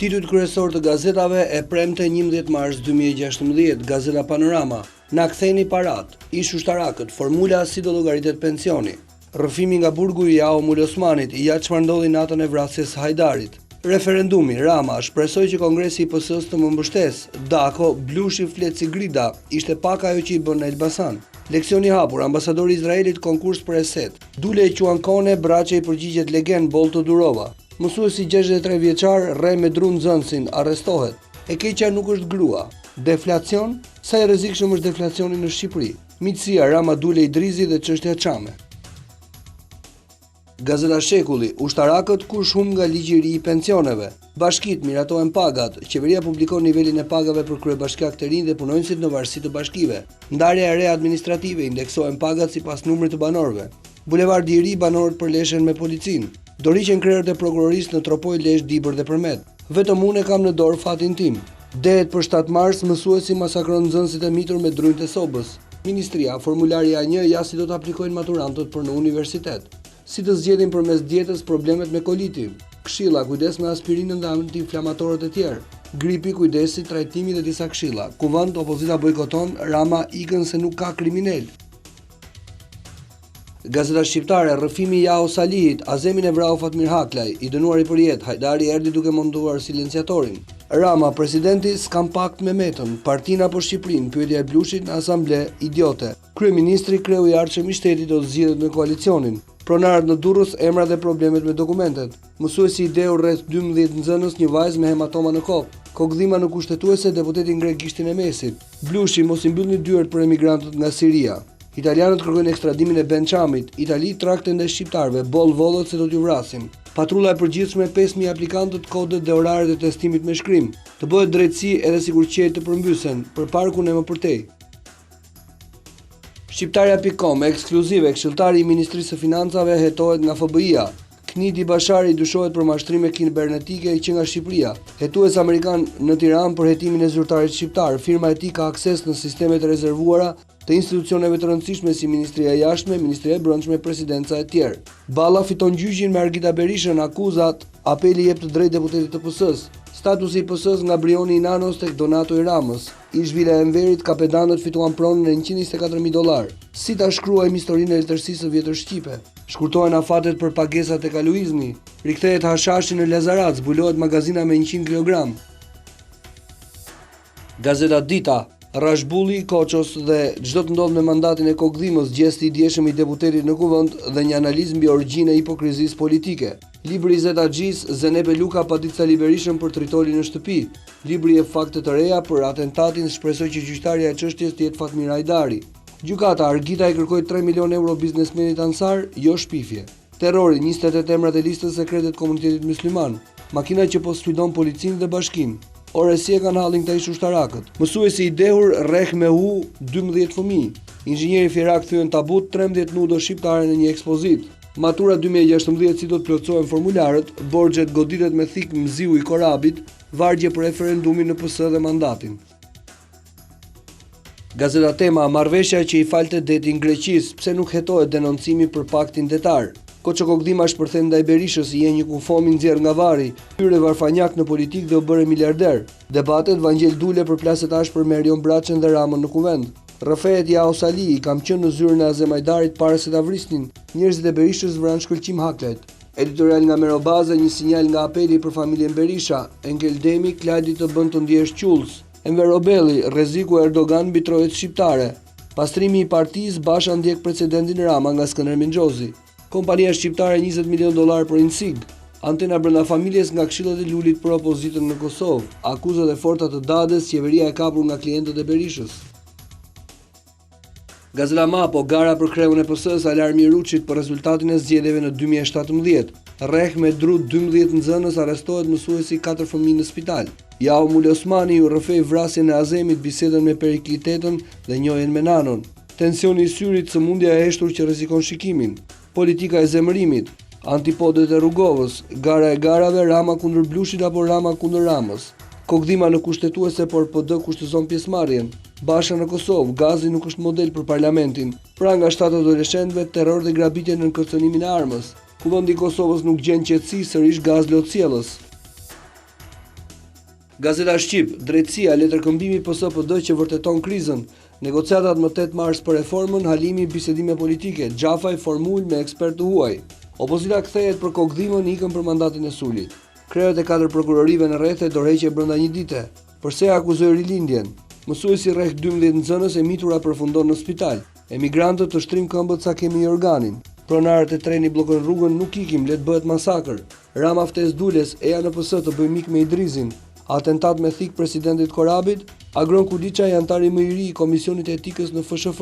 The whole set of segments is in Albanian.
Titujt kryesorë të gazetave e premte 11 mars 2016, Gazeta Panorama, Na ktheni paratë, ish-ushtarakët, formula si do llogaritet pensioni. Rrëfimi nga burgu i Jaho Mulosmanit, ja çfarë ndodhi natën e vrasjes së Hajdarit. Referendumi, Rama, shpresoj që Kongresi i PS-së të më mbështesë. Dako, Blushi flet si Grida, ishte pak ajo që i bënë në Elbasan. Leksion i hapur, ambasadori i Izraelit konkurs për esetë. Dule e quan kone, Braçe i përgjigjet legen, boll të durova. Mësuesi 63 vjeçar rreh me dru nxënësin, arrestohet. E keqja nuk është grua. Deflacion? Sa i rrezikshëm është deflacioni në Shqipëri? Miqësia Rama Dule Idrizi dhe çështja Çame. Gazeta Shekulli, Ushtarakët kush humb nga ligji i ri i pensioneve? Bashkitë, miratohen pagat, qeveria publikon nivelin e pagave për kryebashkiakët e rinj dhe punonjësit në varësi të bashkive. Ndarja e re administrative, indeksohen pagat sipas numrit të banorëve. Bulevardi i ri, banorët përleshen me policinë. Dorëhiqen krerët e prokurorisë në Tropojë, Lezhë, Dibër dhe Përmet. Vetëm unë e kam në dorë fatin tim. Dehet për 7 mars, mësuesi masakron nxënësit e mitur me drunjtë e sobës. Ministria, formulari A1, ja si do të aplikojnë maturantët për në universitet. Si të zgjedhim përmes dietës problemet me kolitin. Këshilla, kujdes me aspirinën dhe antiinflamatorët e tjerë. Gripi, kujdesi, trajtimi dhe disa këshilla. Kuvend, opozita bojkoton, Rama ikën se nuk ka kriminelë. Gazeta Shqiptare, Rrëfimi i Jaho Salihit, Azemin e vrau Fatmir Haklaj, i dënuari përjetë, Hajdari erdhi duke montuar silenciatorin. Rama, Presidenti, s'kam pakt me Metën, partinë apo Shqipërinë, pyetja e Blushit në asamble, idiote. Kryeministri, kreu i ardhshëm i shtetit do të zgjidhet me koalicionin. Pronarët në Durrës, emrat dhe problemet me dokumentet. Mësuesi i dehur rreh 12 nxënës, një vajzë me hematoma në kokë. Kokëdhima në Kushtetuese, deputeti ngre gishtin e mesit. Blushi, mos i mbyllni dyert për emigrantët nga Siria. Italianët kërkojnë ekstradimin e Ben Çamit, Itali trakte ndaj shqiptarëve, boll vodhët se do t'ju vrasim. Patrulla e përgjithshme 5000 aplikantët, kodet dhe oraret e testimit me shkrim. Të bëhet drejtësi edhe sikur qiejt të përmbysen, për parkun e më përtej. Shqiptarja.com, ekskluzive, këshilltari i Ministrisë së Financave hetohet nga FBI-ja. Knidi Bashari dyshohet për mashtrime kibernetike që nga Shqipëria. Hetues amerikan në Tiranë për hetimin e zyrtarit shqiptar. Firma e tij ka akses në sistemet e rezervuara të institucioneve të rëndësishme si Ministria e Jashtme, Ministria e Brendshme, Presidenca e tjerë. Balla fiton gjyqin me Argita Berishën, akuzat, Apeli i jep të drejtë deputetit të PS-së. Statusi i PS-së nga Brioni i Nanos tek Donato i Ramës. Ish-vila e Enverit, kapedanët fituan pronën e 124.000 dollarë. Si ta shkruajmë historinë e letërsisë së vjetër shqipe? Shkurtohen afatet për pagesat tek Aluizni. Rikthehet hashashi në Lazarat, zbulohet magazina me 100 kilogram. Gazeta Dita, Rrashbulli i Koços dhe ç'do të ndodhë me mandatin e Kokëdhimës, gjesti i djeshëm i deputetit në Kuvend dhe një analizë mbi orgjinë e hipokrizisë politike. Libri i Izet Haxhisë, Zenepe Luka padit Sali Berishën për tritolin në shtëpi. Libri jep fakte të reja për atentatin, shpresoj që gjyqtarja e çështjes të jetë Fatmira Hajdari. Gjykata, Argita i kërkoi 3 milionë euro biznesmenit Ansar, jo shpifje. Terrori, 28 emrat e listës sekrete të komunitetit mysliman. Makina që po sfidon policinë dhe bashkinë. Ore si e kanë hallin këta ish ushtarakët. Mësuesi i dehur rreh me hu 12 fëmijë. Inxhinieri fierak thyen tabut 13 nudo shqiptare në një ekspozitë. Matura 2016 si do të plotësohen formularët, Borxhet goditet me thikë mziu i Korabit, vargje për referendumin në PS dhe mandatin. Gazeta Tema, marrëveshja që i falte detin Greqisë, pse nuk hetohet denoncimi për paktin detar? Koço Kokëdhima shpërthen ndaj Berishës, je një kufomë i nxjerrë nga varri, hyre varfanjak në politikë dhe u bëre miliarder. Debatet, Vangjel Dule përplaset ashpër me Erion Braçen dhe Ramën në Kuvend. Rrëfehet Jaho Salihi, kam qenë në zyrën e Azem Hajdarit para se ta vrisnin, njerëzit e Berishës vranë Shkëlqim Haklajt. Editorial nga Mero Baze, një sinjal nga apeli për familjen Berisha, Enkel Demi, Klajdi të bën të ndjehesh qullës. Enver Robelli, rreziku Erdogan mbi trojet shqiptare. Pastrimi i partisë, Basha ndjek precedentin Rama nga Skënder Minxhozi. Kompania shqiptare 20 milionë dollarë për Insig. Antena brenda familjes nga këshillat e Lulit për opozitën në Kosovë. Akuzat e forta të Dades, qeveria e kapur nga klientët e Berishës. Gazeta Mapo, gara për kreun e PS-së, alarmi i Ruçit për rezultatin e zgjedhjeve në 2017. Rreh me dru 12 nxënës, arrestohet mësuesi 4 fëmijë në spital. Jaho Mulosmani ju rrëfej vrasjen e Azemit, bisedën me Periklitetën dhe njohjen me Nanon. Tensioni i syrit, sëmundja e heshtur që rrezikon shikimin. Politika e zemërimit, antipodet e Rugovës, gara e garave Rama kundër Blushit apo Rama kundër Ramës. Kokëdhima në kushtetuese por PD kushtëzon pjesëmarrjen. Basha në Kosovë, Gazi nuk është model për parlamentin. Pranga 7 adoleshentëve, terror dhe grabitje nën kërcënimin e armës. Kuvendi i Kosovës nuk gjen qetësi, sërish gaz lotsjellës. Gazeta Shqip, Drejtësia, letërkëmbimi PS-PD që vërteton krizën, negociatat më 8 mars për reformën, Halimi bisedime politike, Xhafaj formulë me ekspertë të huaj. Opozita kthehet për Kokëdhimën, ikën për mandatin e Sulit. Krerët e katër prokurorive në rrethe dorëheqje brenda një dite. Përse akuzoi Rilindjen? Mësuesi rreh 12 nxënës, e mitura përfundon në spital. Emigrantët të shtrijmë këmbët sa kemi jorganin. Pronarët e trenit bllokojnë rrugën, nuk ikim, le të bëhet masakër. Rama ftesë Dules, eja në PS të bëj mik me Idrizin. Atentat me thikë presidentit Korabit? Agron Kuliçaj anëtari më i ri i Komisionit të Etikës në FSHF.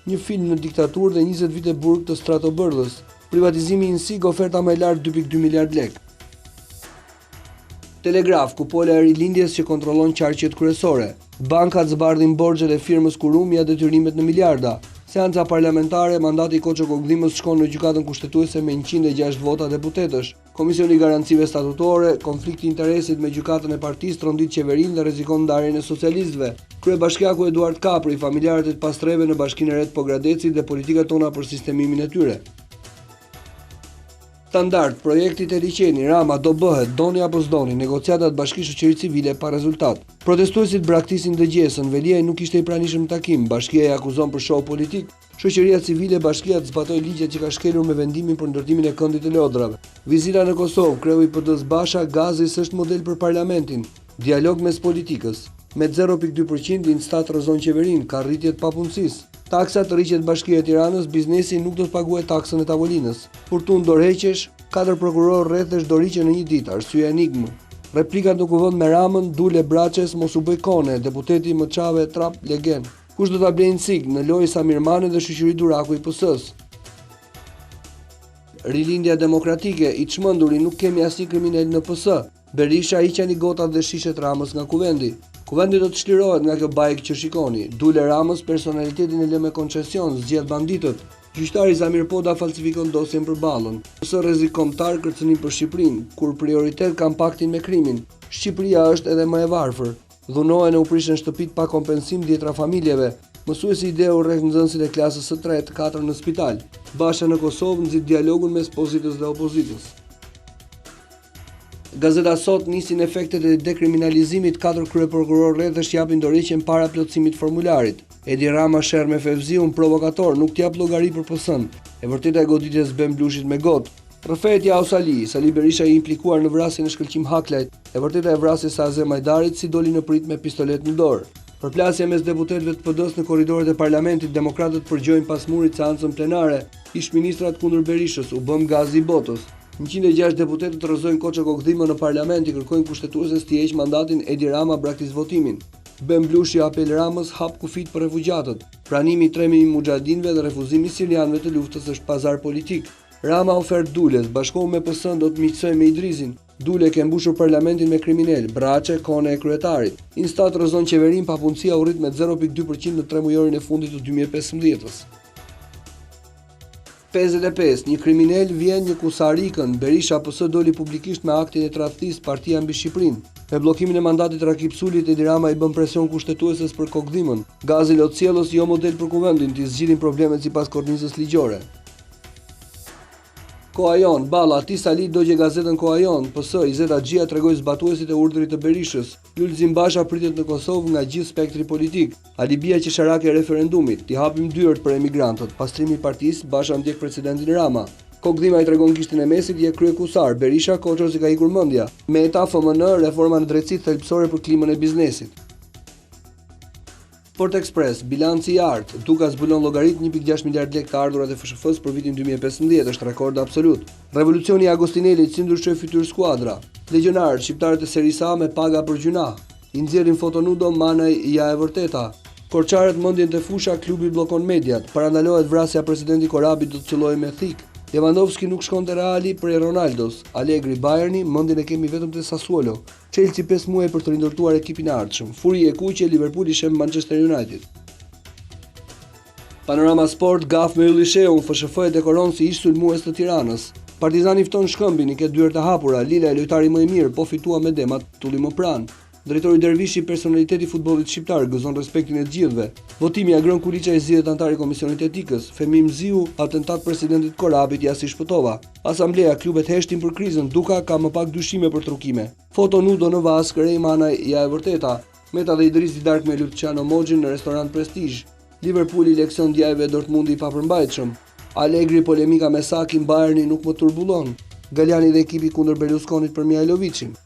Një film në diktaturë dhe 20 vite burg të Strato Bërdhës. Privatizimi i Insig oferta më e lartë 2.2 miliard lekë. Telegraf, kupola e rilindjes që kontrollon qarqet kryesore. Bankat zbardhin borxhet e firmës Kurum ja detyrimet në miliarda. Seanca parlamentare, mandati i Koço Kokëdhimës shkon në Gjykatën Kushtetuese me 106 vota deputetësh. Komisioni i Garancive Statutore, konflikti i interesit me gjykatën e partisë trondit qeverinë dhe rrezikon ndarjen e socialistëve. Kryebashkiaku Eduard Kapri, familjarët e të pastrehëve në Bashkinë e Re të Pogradecit dhe politikat tona për sistemimin e tyre. Standard, projekti te liqeni, Rama, do bëhet, doni apo s'doni, negociatat bashki shoqëri civile pa rezultat. Protestuesit braktisin dëgjesën, Veliaj nuk ishte i pranishëm në takim, bashkia i akuzon për show politik, shoqëria civile bashkia të zbatojë ligjet që ka shkelur me vendimin për ndërtimin e këndit të lodrave. Vizita në Kosovë, kreu i PD-së Basha, Gazi s'është model për parlamentin, dialog mes politikës. Me 0.2% Instat rrëzon qeverinë, ka rritje të papunësisë. Taksat rriqet Bashkia e Tiranës, biznesi nuk do të paguajë taksën e tavolinës. Furtunë dorëheqjesh, katër prokurorë rrethesh dorëhiqen në një ditë, arsyeja enigmë. Replikat në kuvend me Ramën, Dule Braçes mos u bëj kone, deputeti më çave trap legen. Kush do ta blejë Insig, në lojë Samir Mane dhe Shyqyri Duraku i PS-së. Rilindja Demokratike, i çmenduri nuk kemi asnjë kriminel në PS. Berisha hiqjani gotat dhe shishet Ramës nga Kuvendi. Kuvendi do të çlirohet nga kjo bajgë që shikoni. Dule Ramës personalitetin e lë me koncesion, zgjedh banditët. Gjyqtari Zamir Poda falsifikon dosjen për Ballën. PS rrezik kombëtar kërcënim për Shqipërinë, kur prioritet kanë paktin me krimin. Shqipëria është edhe më e varfër. Dhunohen e u prishen shtëpitë pa kompensim dhjetra familjeve. Mësuesi i dehur rreh nxënësit e klasës së tretë, katër në spital. Basha në Kosovë nxit dialogun mes pozitës dhe opozitës. Gazeta Sot nisin efektet e dekriminalizimit, katër kryeprokurorë rrethesh japin dorëheqjen para plotësimit të formularit. Edi Rama sherr me Fevziun, provokator, nuk të jap llogari për PS-në. E vërteta e goditjes Ben Blushit me gotë. Rrëfehet Jaho Sali, Sali Berisha i implikuar në vrasjen e Shkëlqim Haklajt, e vërteta e vrasjes së Azem Hajdarit si doli në pritë me pistoletë në dorë. Përplasja mes deputetëve të PD-së në korridoret e parlamentit, demokratët përgjojnë pas murit seancën plenare, ish-ministrat kundër Berishës, u bëmë gazi i botës. 106 deputetët rrëzojnë Koço Kokëdhimën në parlament, i kërkojnë kushtetueses t'i heqë mandatin Edi Rama braktis votimin. Ben Blushi apel Ramës hap kufijtë për refugjatët. Pranimi i 3000 muxhahedinëve dhe refuzimi i sirianëve të luftës është pazar politik. Rama ofertë Dules, bashkohu me PS-në do të miqësoj me Idrizin. Dule ke mbushur parlamentin me kriminelë, Braçe, kone e kryetarit. Instat rrëzon qeverinë, papunësia u rrit me 0.2% në tremujorin e fundit të 2015-ës. 55, një kriminel vjen, një kusar ikën, Berisha PS doli publikisht me aktin e tradhtisë, partia mbi Shqipërinë. Me bllokimin e mandatit Rakip Sulit, Edi Rama i bën presion kushtetueses për Kokëdhimën. Gazi lotsjellës jo model për kuvendin, t'i zgjidhin problemet sipas kornizës ligjore. Koha Jonë, Balla, ti Sali dogje gazetën Koha Jonë, PS, Izet Haxhia tregoi zbatuesit e urdhrit të Berishës. Lulzim Basha pritet në Kosovë nga gjithë spektri politik. Alibia qesharake e referendumit, t'i hapim dyert për emigrantët, pastrimi i partisë, Basha ndjek presidentin Rama. Kokëdhima i tregon gishtin e mesit, je kryekusar, Berisha, Koços i ka ikur mendja. Meta, FMN, reforma në drejtësi thelbësore për klimën e biznesit. Sport Express, bilanci i artë, Duka zbulon llogaritë 1.6 miliard lekë të ardhurat e FSHF-së për vitin 2015 është rekord absolut. Revolucioni i Agostinelit si ndryshoi fytyrë skuadra. Legjionarët, shqiptarët e Serisë A me paga për gjynah. I nxjerrin foto nudo, Manaj, ja e vërteta. Korçarët mendjen te fusha, klubi bllokon mediat. Parandalohet vrasja presidenti Korabi do të qëllohej me thikë. Lewandowski nuk shkon te Reali prej Ronaldos. Allegri Bayerni, mendjen e kemi vetëm te Sassuolo. Chelsea 5 muaj për të rindërtuar ekipin e ardhshëm. Furi e kuqe, Liverpooli shemb Manchester United. Panorama Sport, gafë me Ylli Shehun, FSHF e dekoron si ish sulmues të Tiranës. Partizani fton Shkëmbin, i ke dyert e hapura, Lila e lojtari më i mirë, po fituam me demat, tulli më pranë. Drejtori Dervishi personalitet i futbollit shqiptar, gëzon respektin e të gjithëve. Votimi Agron Kuliçaj zgjidhet anëtar i Komisionit të Etikës. Fehmi Mziu, atentat presidentit Korabit, ja si shpëtova. Asambleja, klubet heshtin për krizën, Duka ka më pak dyshime për trukime. Foto nudo në vaskë, Rei Manaj, ja e vërteta. Meta dhe Idrizi darkë me Luciano Mogjin në restorant Prestige. Liverpooli leksion djajve Dortmundi i papërmbajtshëm. Allegri polemika me Sakin, Bayerni nuk më turbullon. Galliani dhe ekipi kundër Berlusconit për Mihajlovicin.